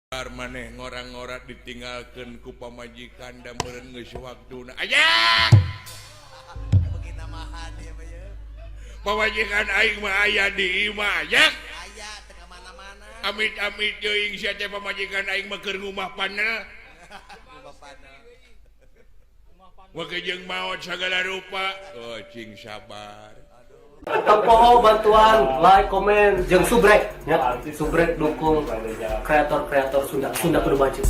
Maneh ngora-ngora ditinggalkeun ku pamajikan da meureun geus waktuna. Aya! Pamajikan aing mah aya di imah, aya. Aya teu ka mana-mana. Amit-amit teuing sia teh pamajikan aing mah keur ngumah panel. Ngumah panel. Wake jeung maot sagala rupa. Oh, cing sabar. Tempoho bantuan, like, komen, jeung subrek, ya, subrek dukung kreator-kreator Sunda, Sunda kudu maju.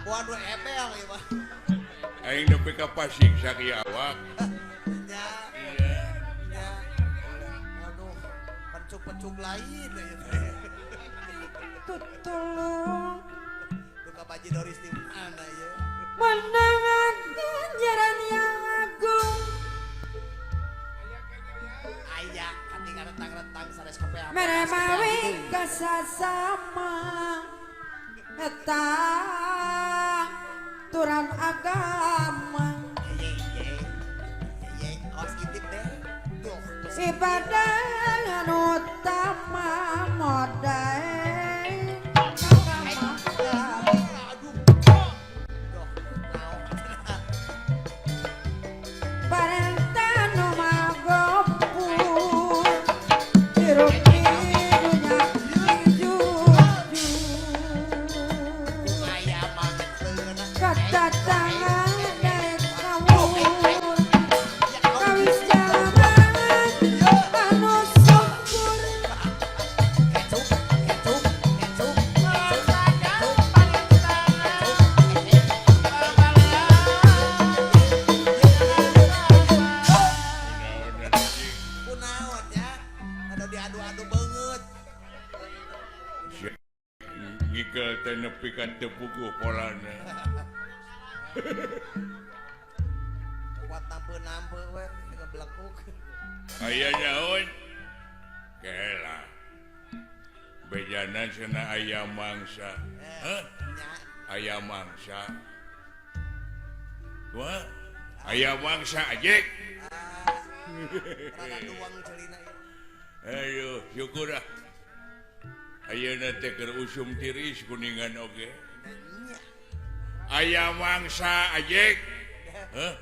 Waduh ebel ieu mah. Aing nepi ka pasiksa ki awak. Nya. Nya. Waduh, pencuk-pencuk lain ieu teh. Tutulung Duka Baji Doris di mana ieu? Menangan ganjaran yang agung. Aya katingal rentang-rentang sanes kopi apa. Meremawi kasasama eta turan agama. Ye ye ye, awas ngintip deh. Duh, terus Ibadah anu utama modal. Aduh. Duh, naon. Parentah nu magompur hirup di dunya jujur. Aya banget beungeuna. Katatangan daek kawur kawis jalanan anu syukur. Kecuk, kecuk, kecuk, kecuk, kecuk, kecuk. Kunaon nya? Anu diadu-adu beungeut. Ngikel teh nepi ka teu puguh polana. Kuat nampe-nampe we ngeblekuk. Aya nyaon? Kela. Bejana cenah aya mangsa. Hah? Nya. Aya mangsa. Wah, aya mangsa ajek. Rada duang celina ieu. Ayo, syukur ah. Ayeuna teh keur usum tiris kuningan oge. Nya. Aya mangsa ajek. Hah?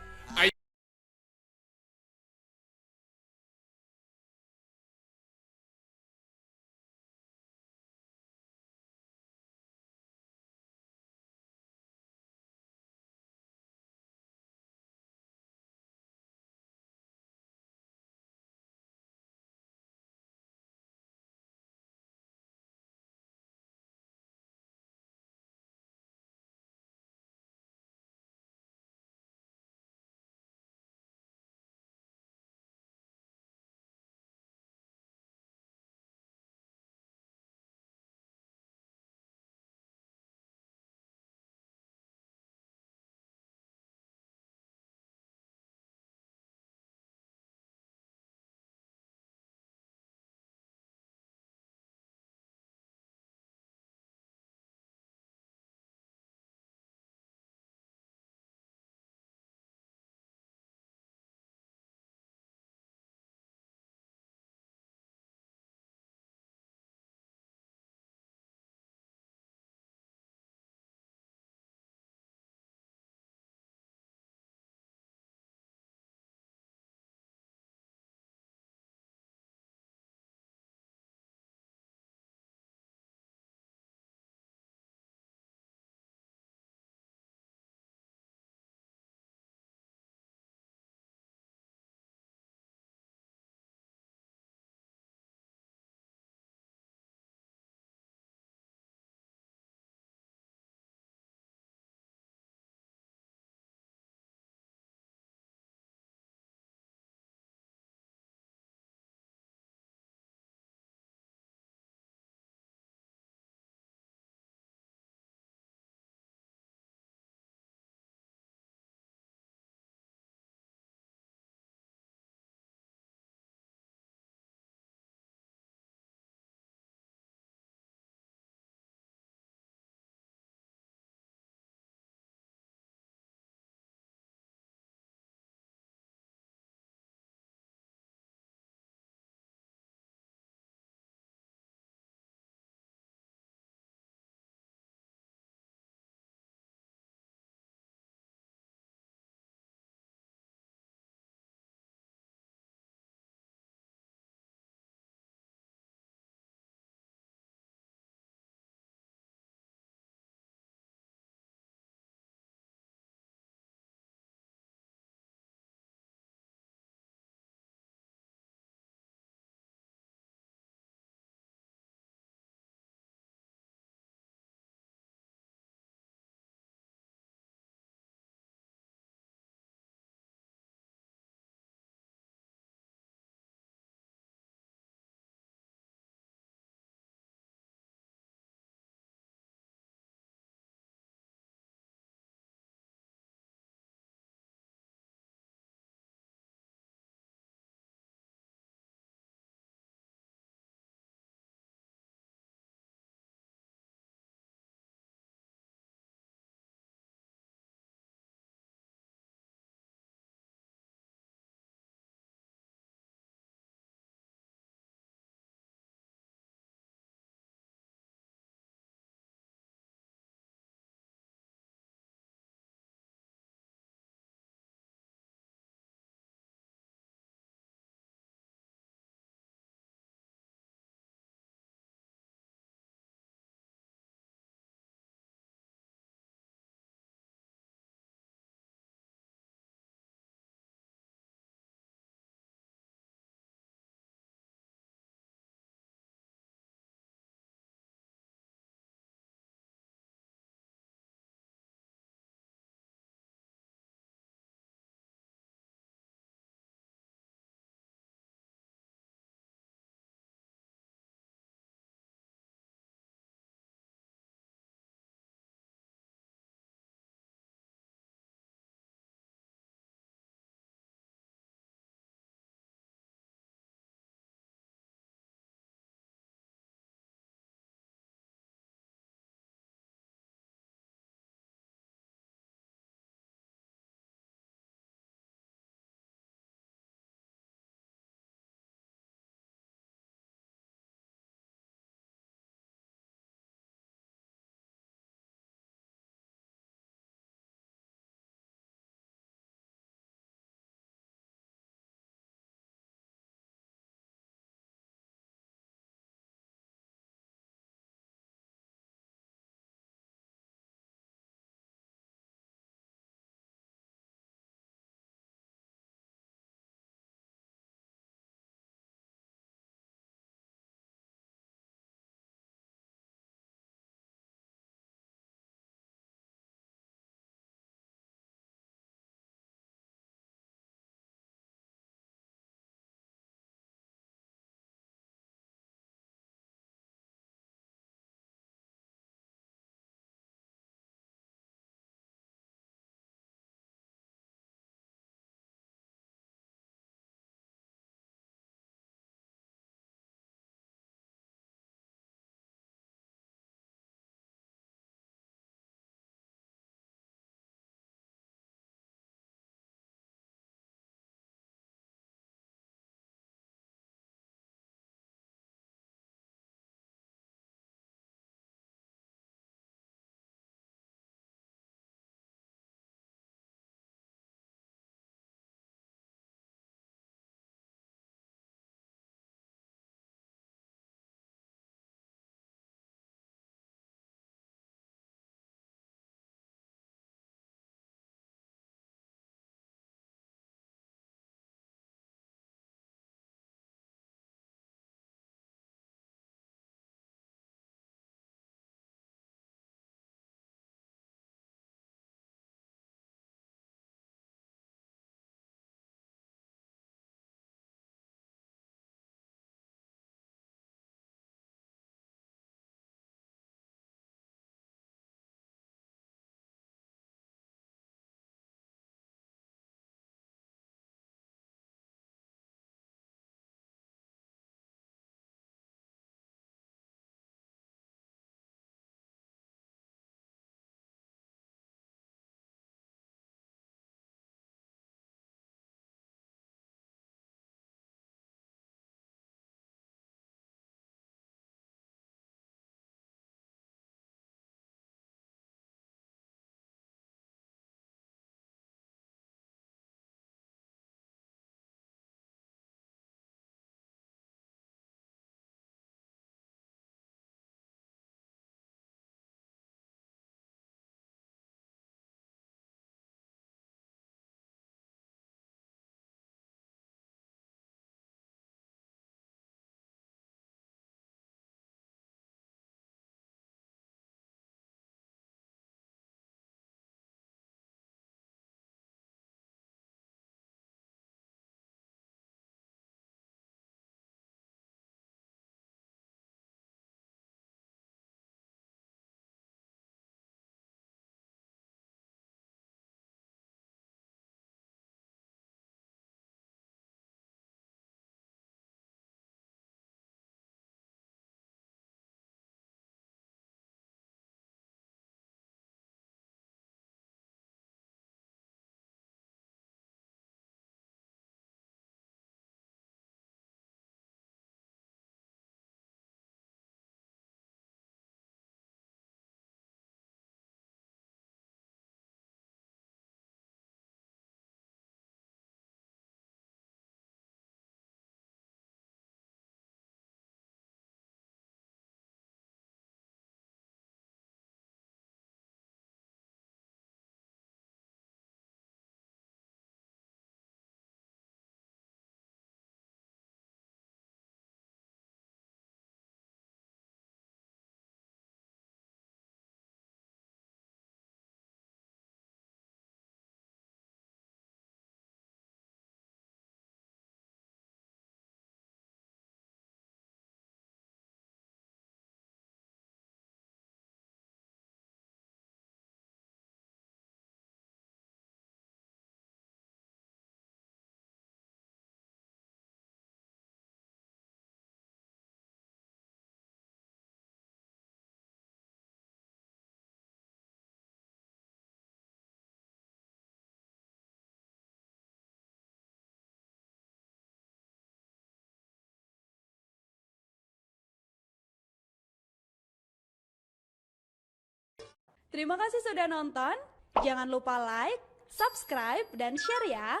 Terima kasih sudah nonton. Jangan lupa like, subscribe, dan share ya.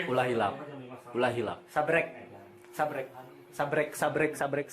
Ulah hilap. Ulah hilap. Sabrek. Sabrek. Sabrek, sabrek, sabrek.